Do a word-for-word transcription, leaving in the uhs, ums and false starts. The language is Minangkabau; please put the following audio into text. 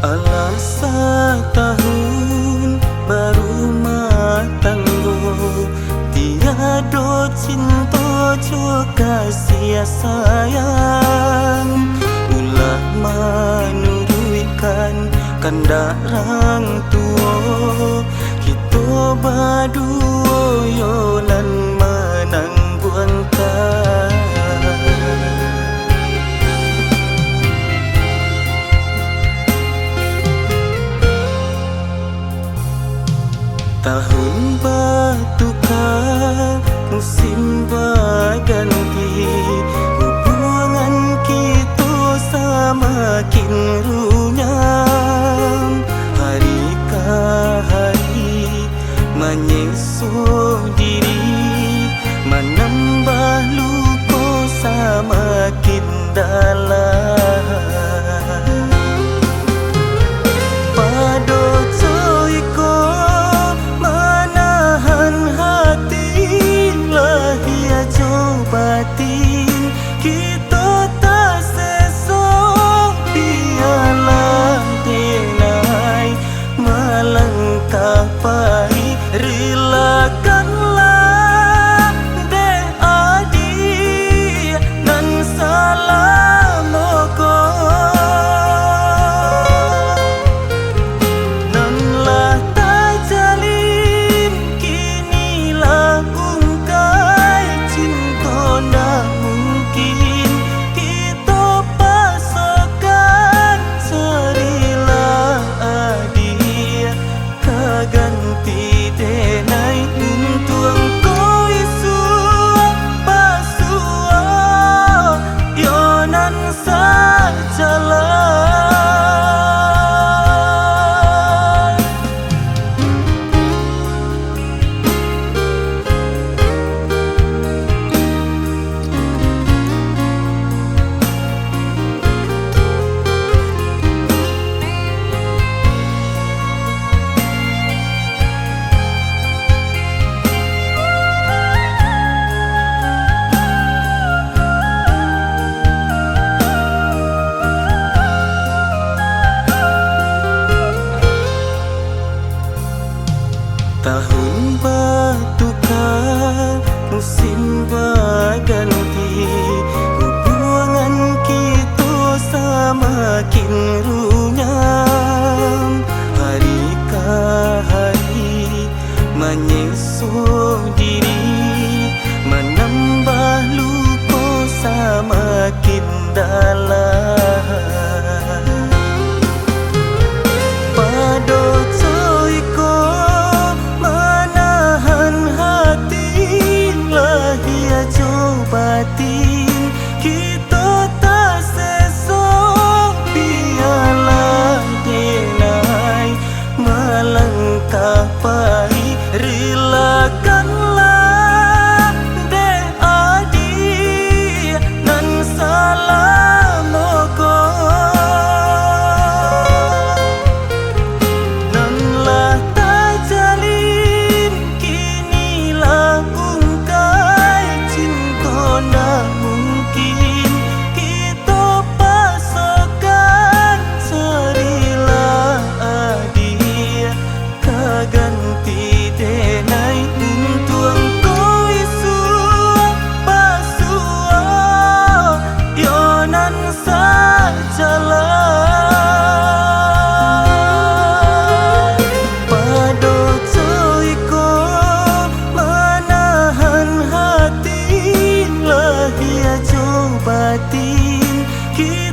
Alah satahun barumah tanggo, tiado cinto jo kasih sayang. Ulah manuruikkan kandak rang tuo, kito baduo yo nan manangguangkan. Tahun batuka, musim baganti, hubungan kito samakin runyam. Hari ka hari manyeso diri, manambah luko samakin dalam. Pado co iko manahan hati, lahia jo batin, kito taseso. Bialah denai malangkah pai, rilakanlah dek adiak nan salamo ko. Nan lah tajalin kini lah ungkai, cinto ndak mungkin kito pasokan. Carilah adiak ka ganti denai, untuang ko isuak pasuo yo nan sajalan. Tahun batuka, musim baganti, hubungan kito samakin runyam. Hari ka hari manyeso diri, manambah luko samakin dalam. Pado co iko manahan hati, lahia jo batin, kito taseso. Bialah denai malangkah pai, rilakanlah dek adiak nan salamo ko. Nan lah tajalin kini lah ungkai, cinto ndak mungkin kito pasokan. Carilah adiak ka ganti denai, untuang ko isuak pasuo yo nan sajalan. Pado co iko manahan hati, lahia jo batin, kito